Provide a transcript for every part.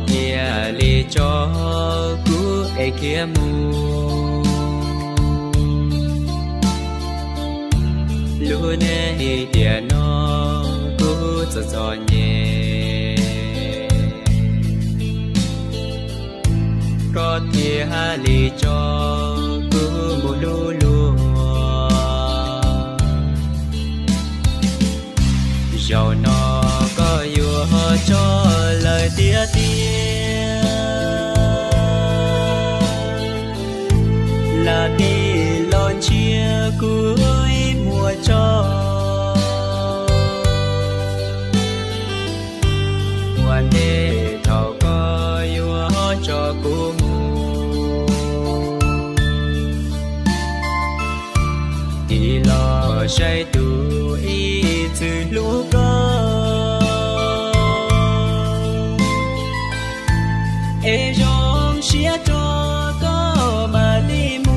Thiaj li tso kuv es khiav mus. Lub neej tiam no kuv txom txom nyem, koj thiaj li tso kuv mus hlub luag. Zaum no koj yuav tso lawm tiag tiag, lam tij los ntshiab kuv ib muag tso. Ua ntej thaum koj yuav tso kuv mus, tig los saib tus ib txwm hlub koj, es zoo siab rau koj mam li mus.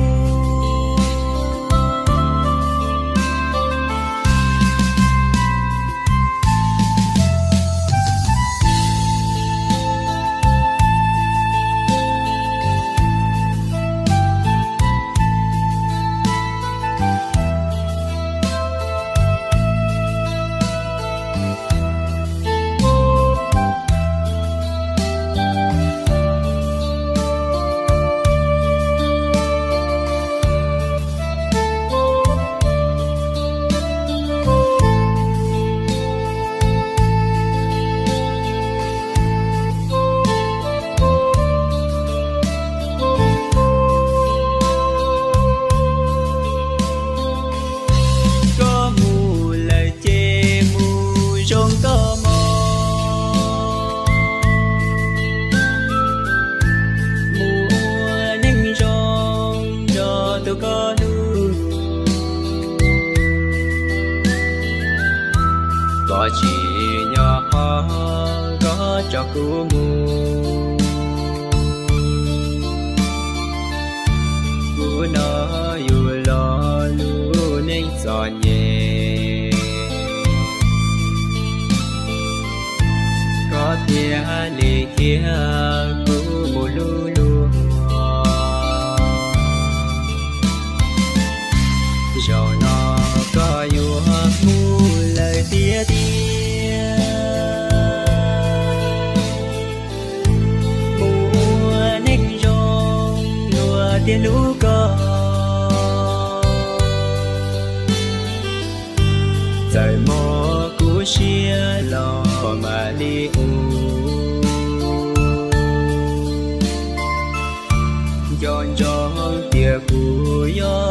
Koj mus lawm ces mus zoo koj mog, mus ua neej zoo nrog tus koj hlub. Koj tsis nyob qhov koj tso kuv mus, kuv no yug los lub neej txom nyem, koj thiaj li khiav kuv mus hlub luag. Zaum no koj yuav mus lawm tiag tiag, mus ua neej zoo luag thiaj hlub koj. Txawm mob kuv siab los mam li ua, nco ntsoov tias kuv yog